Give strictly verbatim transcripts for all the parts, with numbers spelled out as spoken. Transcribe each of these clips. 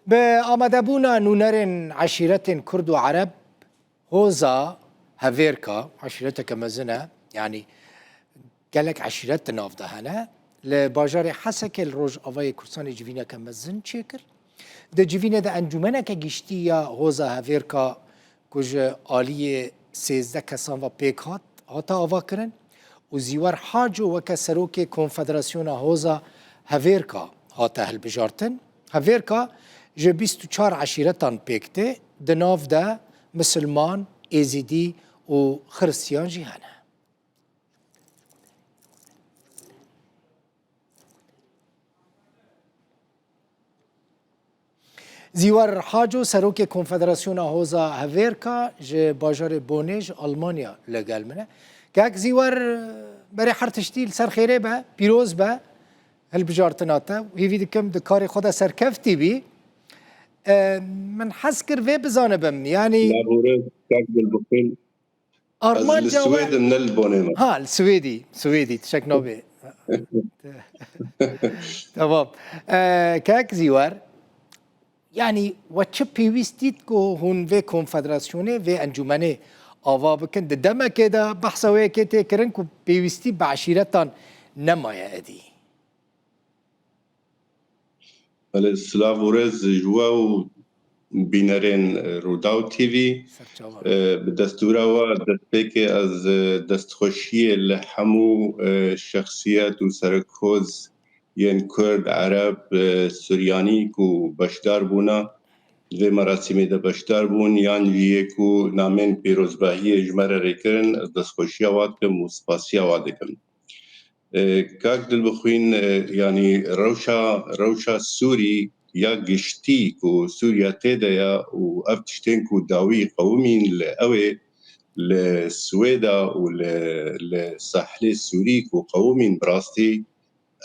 Bi amadebûna nûnerên eşîretên Kurd û Ereb, hoza Hevêrka, eşîreteke mezin e, yanî gelek eşîret di nav de hene, li bajarê Hesekê li Rojavayê Kurdistanê civîneke mezin çêkir. Di civînê de encûmeneke giştî ya hoza Hevêrka ku ji aliyê sêzdeh kesan ve pêk hat, hate avakirin û Zîwer Haco weke serokê Konfederasyona Hoza Hevêrka hate hilbijartin. Hevêrka ji bîst û çar eşîretan pêk tê, di nav de misilman, êzîdî û xiristiyan jî hene. Zîwer Haco, serokê Konfederasyona Hoza Hevêrka ji bajarê Bonê ji Almanya li gel min e. Kak Zîwer, berê her tiştî li ser xêrê be, pîroz be hilbijartina te. Hêvî dikim di karê xwe de serkeftî bî. E, min hez kir vê bizanibim, yanî Laborê kak Dilbixwîn. Ez li Armanca we Swêd im, ne li Bonê me. Ha, li Swêdî, Swêdî, tişek nabê. Tamam. Ee, kek Zîwer, yanî we çi pêwîst dît ku hûn vê konfederasyonê, vê encûmenê ava bikin? Di demekê de behsa wê yekê tê kirin ku pêwîstî bi eşîretan nemaye edî. Belê, silav û rêz ji we û bînerên, e, Rûdaw T V. Serçava. E, bi destûra we destpêkê ez, e, destxweşiyê li hemû, e, şexsiyet û serekhoz yên Kurd, Ereb, e, Suryanî ku beşdar bûna, di vê merasîmê de beşdar bûn, yan jî yê ku namên pîrozbahiyê ji me re rêkirin, ez destxweşiya wa dikim û spasiya wa dikim. E, kak Dilbixwîn, e, yanî rewşa, rewşa Sûrî ya giştî ku Sûriya tê de ya û ev tiştên ku dawî qewimîn li ew ê li Swêda û li, li sahlê Sûrî ku qewimîn bi rastî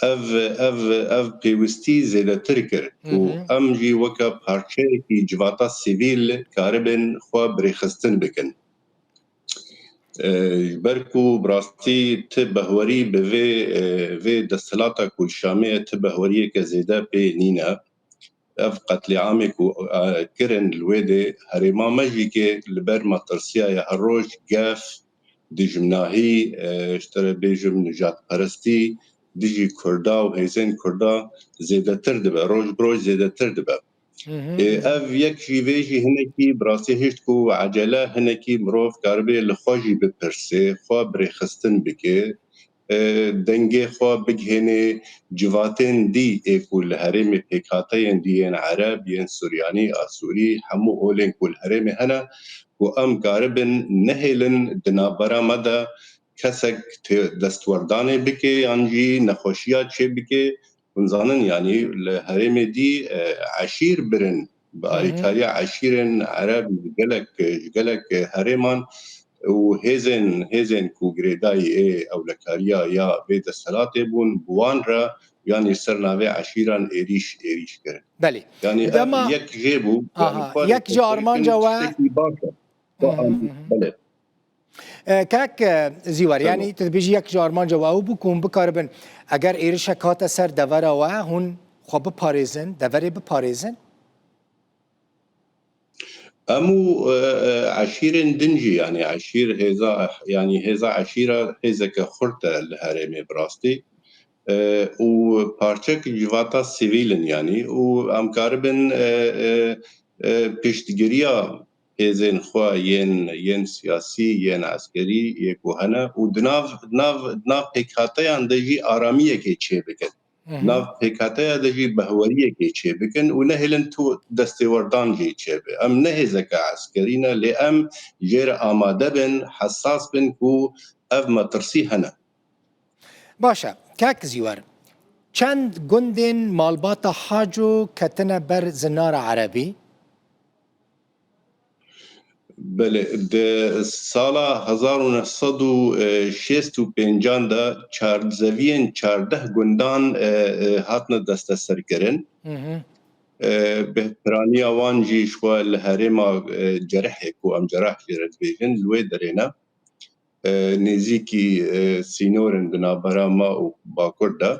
ev, ev, ev pêwistî zêdetir kir Hı û hı. em jî weke parçeyekî civata sivîl karibin xwe birêxistin bikin. E, ji ber ku bi rastî ti behwerî bi vê, e, vê desthilata ku li Şamê ye, ti behweriyeke zêde pê nîne. Ev qetlîamê ku, e, kirin li wê dê herêma me jî kê li ber metirsiyaya her roj gef, dijminahî, e, ji te re bêjim nijadperestî, dijî Kurda û hêzên Kurda zêdetir dibe, roj bi roj zêdetir dibe. Hı hı, Ê, hı hı. Ev yek jî vê jî hinekî bi rastî hişt ku ecele hinekî mirov karibe li xwe jî bipirse, xwe birêxistin bike, e, dengê xwe bigihêne civatên dî ê ku li herêmê pêkhate yên dî yên Ereb, yên Suryanî, Asûrî, hemû olên ku li herêmê hene, ku em karibin nehêlin di navbera me de kesek tê destwerdanê bike yan jî nexweşiya çê bike. Hûn zanin, yanî li herêmê dî, e, eşîr birin, bi Hı hı. alîkariya eşîrên Ereb ji gelek, ji gelek herêman û hêzên, hêzên ku girêdayî ê ewlekariya ya vê desthilatê bûn, bi wan re, yanî ser navê eşîran êrîş, êrîş kirin. Belê. Yanî Dema ev yek jê bû, yanî Aha, xwe yek ji rêxistin armanca we tiştekî baş e. Hı hı, hı hı. Belê. E, kak, e, Zîwer, Tamam. yanî tu dibêjî yek ji armanca we ew bû ku hûn bikaribin, eger êrişek hate ser devera we, hûn xwe biparêzin, deverê biparêzin? Em û, e, e, eşîrên din jî, yanî eşîr hêza, yanî hêza eşîra hêzeke xurt e li herêmê bi rastî. E, û parçek civata sivîl in, yanî, û em karibin, e, e, e, piştgiriya hêzên xwe yên, yên siyasî, yên eskerî yê ku hene û di nav, di nav, di nav pêkhateyan de jî aramiyekê çêbikin. Hı hı. Nav pêkhateya de jî behweriyekê çêbikin û nehêlin tu destêwerdan jî çêbe. Em ne hêzeke eskerî ne, lê em jê re amade bin, hesas bin ku ev metirsî hene. Baş e. Kak Zîwer, çend gundên malbata Haco ketine ber zinara Erebî? Belê, di sala hezar û neh sed û şêst û pêncan de çar-, zeviyên çardeh gundan, e, e, hatine desteserkirin. Hı hı. E, bi piraniya wan jî ji xwe li herêma, e, Cerehê, ku em Cereh jê re dibêjin, li wê derê ne. E, nêzîkî, e, sînorên di navbera me û Bakur de.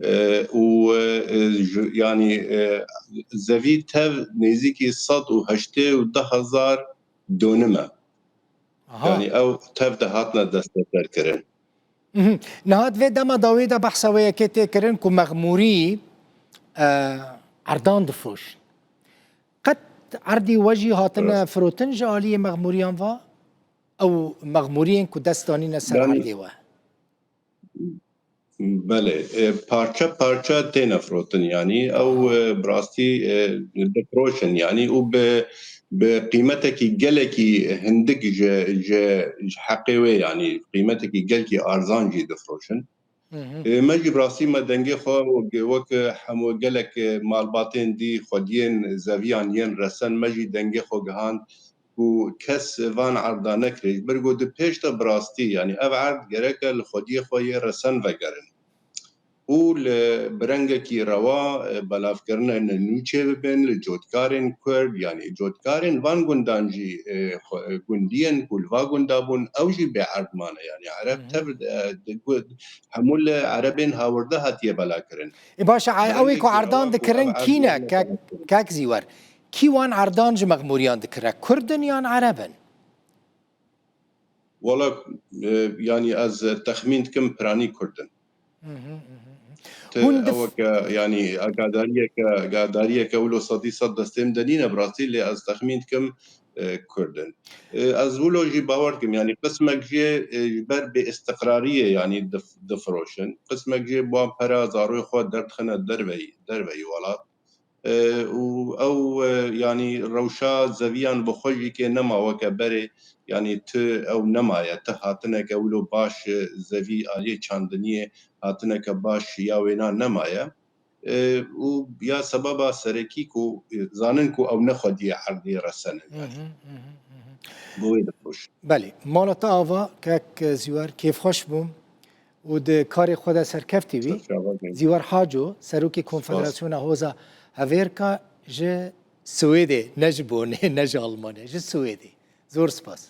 E, û e, e, ji- yanî e, zevî tev nêzîkî sed û heştê û du hezar dönüm e. Aha. Yanî ew tev de hatine desteserkirin. Mhm. Niha di vê dema dawî de behsa wê yekê tê kirin ku mexmûrî e, erdan difiroşin. Qet erdî we jî hatine Rast. firotin ji aliyê mexmûriyan ve? Ew mexmûriyên ku dest danîne ser Yanî- erdê we? Belê, e, parçe parçe têne firotin, yanî ew e, bi rastî e, difiroşin, yanî û bi bi qîmetekî gelekî hindik ji ji ji heqê wê, yanî qîmetekî gelkî arzan jî difiroşin. Hı hı. E, me jî bi rastî me dengê xwe wek wek hemû gelek e, malbatên dî xwediyên zeviyan yên resen me jî dengê xwe gihand ku kes van erda nekirê. Ji ber ku di pêş de bi rastî, yanî ev erd gereke li xwediyê xwe yê resen vegerin û li bi rengekî rewa e, belavkirina nû çêbibin li cotkarên Kurd, yanî cotkarên van gundan jî e, xwe- e, gundiyên ku li va gunda bûn, ew jî bê erd mane. Yanî Ereb Hı hı. tev e, di gu- hemû li Erebên hawirde hatiye belakirin. E baş e, Bi ew ê ku rengekî erdan rewa dikirin ev erd kî ne? mane Kek, belakirin. kek Zîwer. Kî wan erdan ji mexmûriyan dikire? Kurd in yan Ereb in? Wala e, yanî ez e, texmîn dikim piranî Kurd in. Hı hı, hı hı, hı. Ti Hûn dif- eweke, yanî agadariyeke, agadariyeke wilo sedî sed destê min de nîne bi rastî, lê ez texmîn dikim e, Kurd in. E, ez wilo jî bawer dikim, yanî qismek jê e, ji ber bêîstiqrariyê, yanî dif- difiroşin. Qismek jê bi wan pera zaroyê xwe derdixine derveyî, derveyî welat. E, û ew e, yanî rewşa zeviyan bi xwe jî kê nema weke berê, yanî ti ew nemaye, ti hatineke wilo baş e, zevî aliyê çandiniyê hatineke baş ya wêna nemaye. E, û ya sebeba serekî ku e, zanin ku ew ne xwediyê erdê resenin, Hı yanî hı, hı hı, hı hı. bi wê difiroşin. Belê, mala te ava, kek Zîwer, kêfxweş bûm û di karê xwe de serkeftî bî. Ser çava bû. Zîwer Haco, Serokê Spas. Konfederasyona Hoza Hevêrka ji Swêdê, ne ji Bonê, ne ji Almanyê, ji Swêdê. Zor spas.